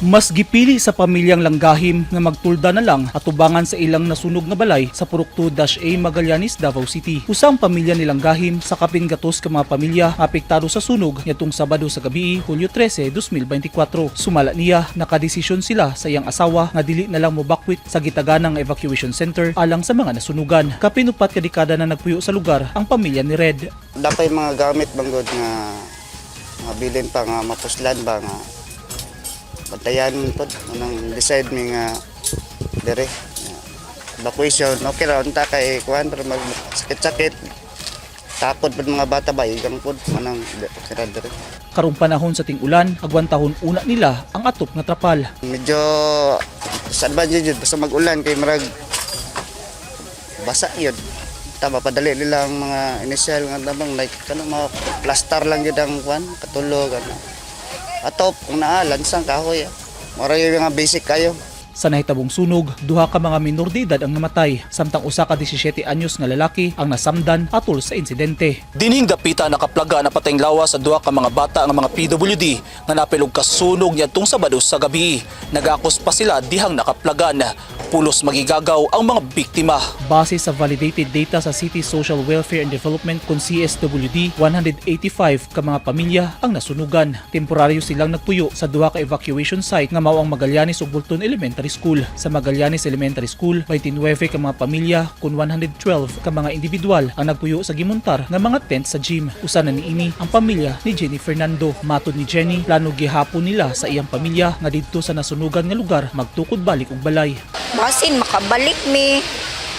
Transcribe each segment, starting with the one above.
Mas gipili sa pamilyang Langgahim nga magtulda na lang atubangan sa ilang nasunog nga balay sa Purok 2-A, Magallanes, Davao City. Usa ang pamilya ni Langgahim sa kapin 300 ka mga pamilya apektado sa sunog niadtong Sabado sa gabi, Hulyo 13, 2024. Sumala niya, nakadesisyon sila sa iyang asawa nga dili na lang mobakwit sa gitaganang evacuation center alang sa mga nasunugan. Kapin 4 ka dekada na nagpuyo sa lugar ang pamilya ni Red. Dapat mga gamit banggod nga mga bilin pa nga mapuslan ba nga bantayan pod anang decide mi nga dire evacuation, okay ra unta kay kuan, pero mag sakit-sakit, takot pod mga bata ba, igang pod manang okay ra dire. Karong panahon sa ting-ulan, agwantahon una nila ang atop nga trapal. Medyo disadvantage jud basta mag-ulan kay marag basa yun. Tama, padali nila ang mga initial nga tabang, like kanang mga plaster lang jud ang kuan, katulog ano. Atop kung naa lansang kahoy. Mora yung mga basic kayo. Sa nahitabong sunog, duha ka mga minor de edad ang namatay, samtang usa ka 17 anyos nga lalaki ang nasamdan atol sa insidente. Dinhing dapita nakaplaga na patayng lawas sa duha ka mga bata nga mga PWD nga napil og kasunog niadtong Sabado sa gabi. Nagakos pa sila dihang nakaplagan. Pulos magigagaw ang mga biktima. Base sa validated data sa City Social Welfare and Development kon CSWD, 185 ka mga pamilya ang nasunugan. Temporaryo silang nagpuyo sa duha ka evacuation site nga mao ang Magallanes ug Bulton Elementary School. Sa Magallanes Elementary School, 29 ka mga pamilya kun 112 ka mga individual ang nagpuyo sa gimontar nga mga tent sa gym. Usa na niini ang pamilya ni Jenny Fernando. Matod ni Jenny, plano gihapon nila sa iyang pamilya nga didto sa nasunugan nga lugar magtukod balik og balay. Basin makabalik mi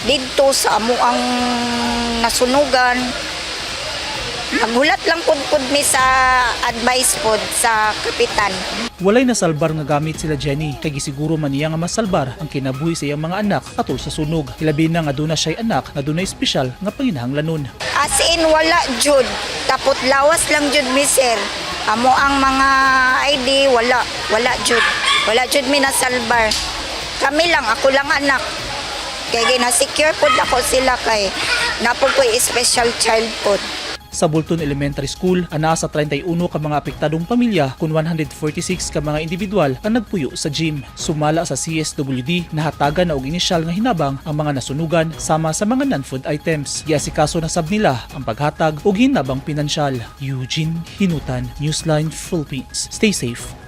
didto sa amo ang nasunugan. Naghulat lang pud pud mi sa advice pod sa kapitan. Walay nasalbar nga gamit sila Jenny kay gisiguro man niya nga masalbar ang kinabuhi sa iyang mga anak atol sa sunog. Hilabi na nga duna siya'y anak nga dunay espesyal nga panginahanglanon. As in wala jud. Tapot lawas lang jud mi, sir. Amo ang mga ID, wala, wala jud. Wala jud mi nasalbar. Kami lang, ako lang anak. Kay gina-secure pod ako sila kay napo ko'y special child pod. Sa Bulton Elementary School, anaa sa 31 ka mga apektadong pamilya kun 146 ka mga individual ang nagpuyo sa gym. Sumala sa CSWD, nahatagan na og inisyal nga hinabang ang mga nasunugan sama sa mga non-food items. Giasikaso na sab nila ang paghatag og hinabang pinansyal. Eugene Hinutan, Newsline Philippines. Stay safe.